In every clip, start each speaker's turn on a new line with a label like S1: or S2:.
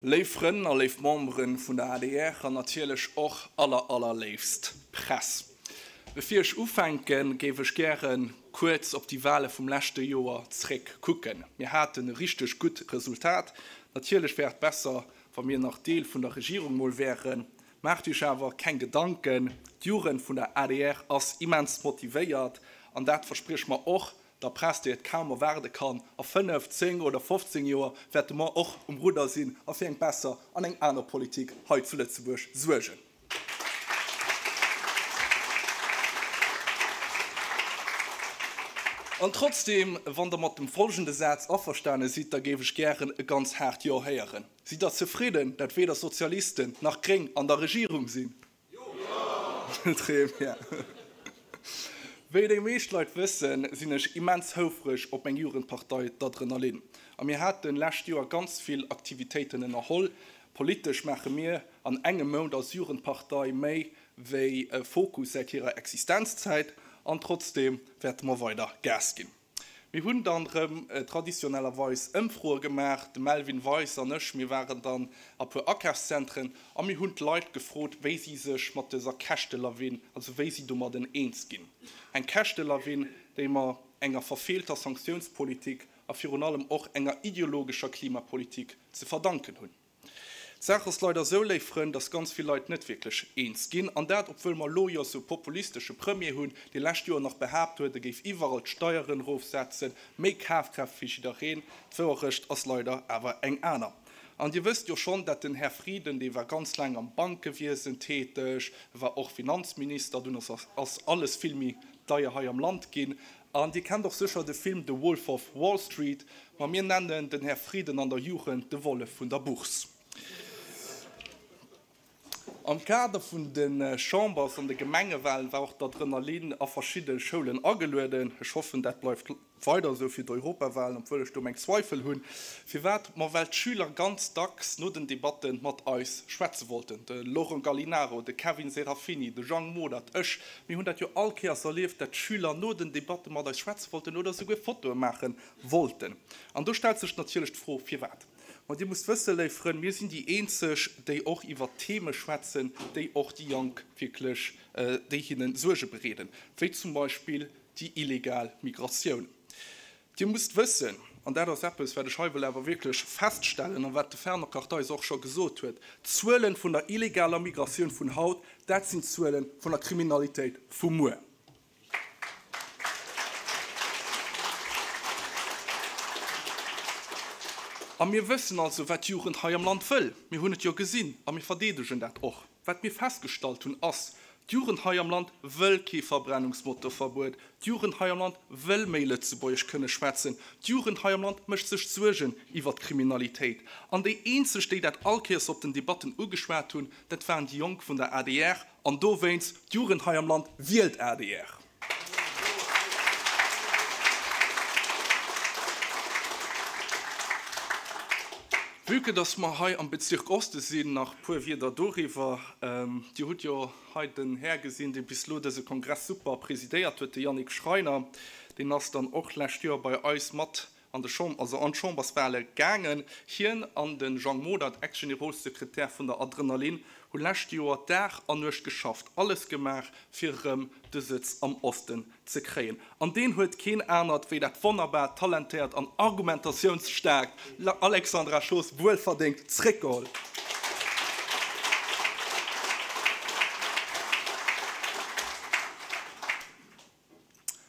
S1: Léif Frënn a léif Memberen vun der adr an natierlech och aller allerléifst Press. Bevir ech ufänken, géif ech gären kuerz op déi Wale vum leschte Joer zréck kucken. Mir haten e richteg gutt Resultat. Natierlech wär et besser, wa mir nach Deel vun der Regierung mol wären. Maacht iech awer keng Gedanken, d'Jugend vun der adr ass immens motivéiert an dat verspriech mer och der Press, déi et kaum erwaarde kann, a 5, 10 oder 15 Joer wäerte mer och um Rudder sinn a fir eng besser an eng aner Politik hei zu Lëtzebuerg suergen. An trotzdem, wann Der mat dem folgende Saz averstane sidd, da géif ech gären e ganz haart Jo héieren. Sidd Der zefridden, dat weder Sozialisten nach Gréng an der Regierung sinn? Très bien. Wéi déi meescht Leit wëssen, sinn ech immens houfreg op meng Jugendpartei, d'Adrenalin. A mir haten lescht Joer ganz vill Aktivitéiten ënnerholl. Politesch maache mir an engem Mount als Jugendpartei méi wéi Fokus säit hirer Existenzzäit. An trotzdeem wäerte mer weider Gas ginn. Mir hunn dann rëm traditionellerweis Ëmfroe gemaach, de Melvin Weis an ech, mir waren dann a puer Akafszentren a mir hunn d'Leit gefrot, wéi si sech mat dëser Käschtelawin, also wéi si domadden eens ginn. Eng Käschtelawin, déi mer enger verfeelter Sanktiounspolitik a virun allem och enger ideologescher Klimapolitik ze verdanken hunn. D'Saach ass leider esou, léif Frënn, dass ganz vill Leit net wierklech eens ginn. An dat, obwuel mer elo jo esou e populistesche Premier hunn, dee lescht Joer nach behaapt huet, e géif iwwerall d'Steieren erofsetzen, méi Kafkraaft fir jiddereen. D'Wouerecht ass leider awer eng aner. An Dir wësst jo schonn, dat den Här Frieden, dee war ganz laang am Bankewiesen täteg, e war och Finanzminister, dunn ass alles vill méi deier hei am Land ginn. An Dir kennt och sécher de Film The Wolf of Wall Street. Ma mir nennen den Här Frieden an der Jugend de Wollef vun der Bourse. Am Kader vun de Chambers an de Gemengewalen war och d'Adrenalin a verschidde Schoulen agelueden. Ech hoffen, dat bleift weider esou fir d'Europawalen, obwuel ech do meng Zweifel hunn. Firwat? Ma well d'Schüler ganz dacks no den Debatte mat eis schwätze wollten. De Laurent Gallinaro, de Kevin Serafini, de Jang Modert, ech, mir hunn dat jo all Kéiers erlieft, dat d'Schüler no den Debatte mat eis schwätze wollten oder esouguer Fotoe maache wollten. An do stellt sech natierlech d'Fro, Firwat? Ma Dir musst wëssen, léif Frënn, mir sinn déi eenzeg, déi och iwwer Theme schwätzen, déi och déi Jonk wierklech, déi hinne Suerge bereeden, wéi zum Beispill déi illegal Migratioun. Dir musst wëssen, an dat ass eppes, wat ech hei wëll awer wierklech feststellen a wat de Fernand Kartheiser och scho gesot huet, D'Zuele vun der illegaler Migratioun vun haut, dat sinn d'Zuele vun der Kriminalitéit vu muer. A mir wëssen also, wat d'Jugend hei am Land wëll. Mir hunn et jo gesinn a mir verdeedegen dat och. Wat mir festgestallt hunn, ass, D'Jugend hei am Land wëll kee Verbrennungsmotorverbuet. D'Jugend hei am Land wëll méi Lëtzebuergesch kënne schwätzen. D'Jugend hei am Land mécht sech Suergen iwwert d'Kriminalitéit. An déi eenzeg, déi dat all Kéiers op den Debatten ugeschwat hunn, dat waren déi Jonk vun der adr. An dowéinst, d'Jugend hei am Land wielt adr. Vue que dass mer hei am Bezirk Oste sinn, nach puer Wierder doriwwer. Dir hutt jo hei den Här gesinn, dee bis elo dëse Kongress super presidéiert huet, de Yannick Schreiner. Deen ass dann och d'lescht Joer bei eis mat an de Chamber, also an d'Chamberswale gaangen. Hien an de Jang Modert, Ex-Generolsekretär vun der Adrenalin, hu lescht Joer Dag an Nuecht geschafft, alles gemaach, fir erëm de Sëtz am Osten ze kréien. An deen huet keen anert wéi dat wonnerbaart, talentéiert an argumentatiounsstaarkt Alexandra Schoos wuelverdéngt zréckgeholl.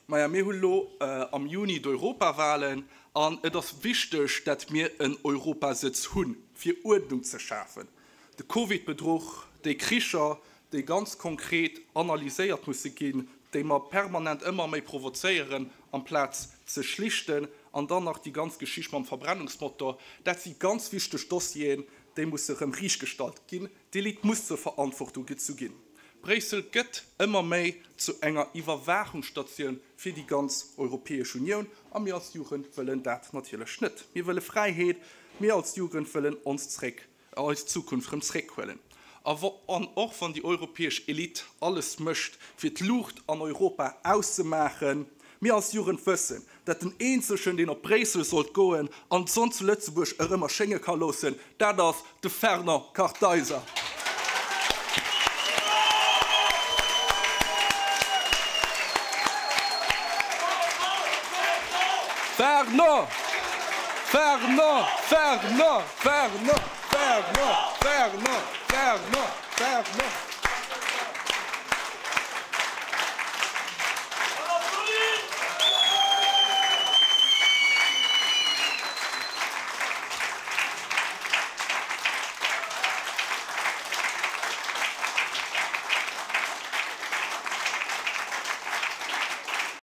S1: Maja, mir hunn elo am Juni d'Europawahlen an et ass wichteg, dat mir en Europasëtz hunn, fir Uerdnung ze schafen. De Covid-Bedruch, déi Kricher, déi ganz konkret analyséiert musse ginn, déi mer permanent ëmmer méi provozéieren, amplaz ze schlichten, an dann nach déi ganz Geschicht mam Verbrennungsmotor, dat si ganz wichteg Dossieren, déi musse erëm riichtgestallt ginn. D'Elite muss zur Verantwortung gezu ginn. Bréissel gëtt ëmmer méi zu enger Iwwerwaachungsstatioun fir déi ganz Europäesch Unioun a mir als Jugend wëllen dat natierlech net. Mir wëlle Fräiheet, mir als Jugend wëllen ons zréck, eis Zukunft rëm zréckhuelen. A an och wann déi europäesch Elite alles mécht fir d'Luucht an Europa auszemaachen, Mir als Jugend wëssen, dat den eenzegen, deen op Bréissel sollt goen an d'Sonn zu Lëtzebuerg erëm erschénge ka loossen, dat ass de Fernand Kartheiser. Fernand! Fernand! Fernand! Fernand! Fernand! Fernand! Fernand! Fernand!